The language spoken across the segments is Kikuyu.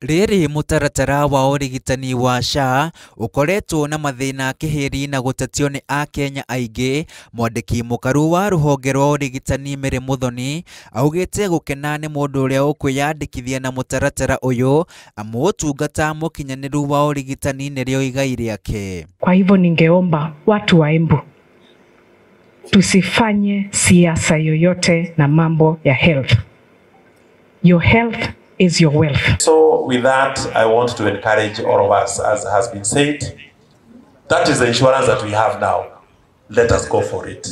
Rĩrĩ mũtaratara wa ũrigitani wa SHA ũkoretwo na mathĩna kĩhĩri na gũtetio nĩ akenya aingĩ, mwandĩki mũkaru wa rũhonge rwa ũrigitani Mary Muthoni augĩte gũkena nĩ mũndũ ũrĩa ũkwĩyandĩkithia na mũtaratara ũyũ amu ũtungata mũkinyanĩru wa ũrigitani nĩrĩo igai rĩake. Kwa hivyo ningeomba watu wa Embu tusifanye siasa yoyote na mambo ya health. Your health is your wealth. So with that, I want to encourage all of us, as has been said, that is the insurance that we have now. Let us go for it.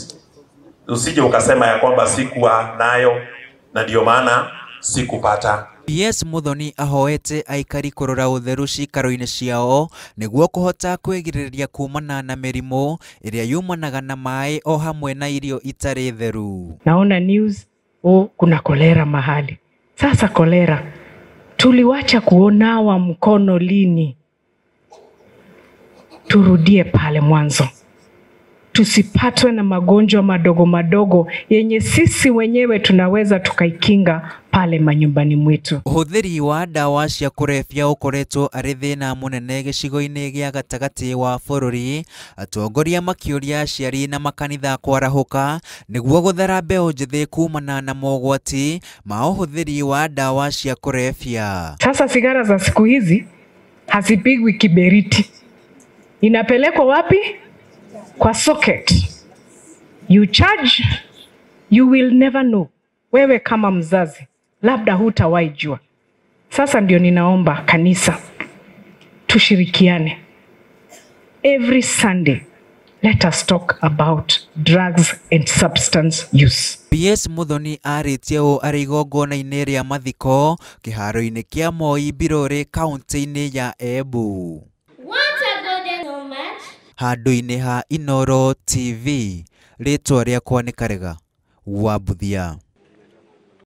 Usije ukasema ya kwamba sikuwa nayo na ndio maana sikupata. PS Muthoni ahoete aikari kũrora ũtheru ciikaro-inĩ ciao nĩguo kũhota kwĩgirĩrĩria kumana na mĩrimũ ĩrĩa yumanaga na maĩ o hamwe na irio itarĩ theru. Naona news, oh, kuna kolera mahali. Sasa kolera tuliwacha kuonawa mkono lini? Turudie pale mwanzo, tusipatwe na magonjwa madogo madogo yenye sisi wenyewe tunaweza tukaikinga pale manyumbani mwetu. Ũhũthĩri wa ndawa cia kũrebia ũkoretwo arĩ thĩna mũnene gĩcigo-inĩ gĩa gatagatĩ wa bũrũri, atongoria makĩũria aciari na makanitha kwarahũka nĩguo gũthara mbeũ njĩthĩ kumana na mogwati ma ũhũthĩri wa ndawa cia kũrebia. Sasa sigara za siku hizi hazipigwi kiberiti, inapelekwa wapi? Kwa socket. You charge, you will never know. Wewe kama mzazi labda hutawahi jua. Sasa ndio ninaomba kanisa tushirikiane. Every Sunday let us talk about drugs and substance use. PS Muthoni arĩtie ũũ arĩ igongona-inĩ rĩa mathiko kĩharo-inĩ kĩa Moi Mbirũrĩ kaunti-inĩ ya Embu. Handũ-inĩ ha Inooro TV, rĩtwa rĩakwa nĩ Karega wa Mbuthia.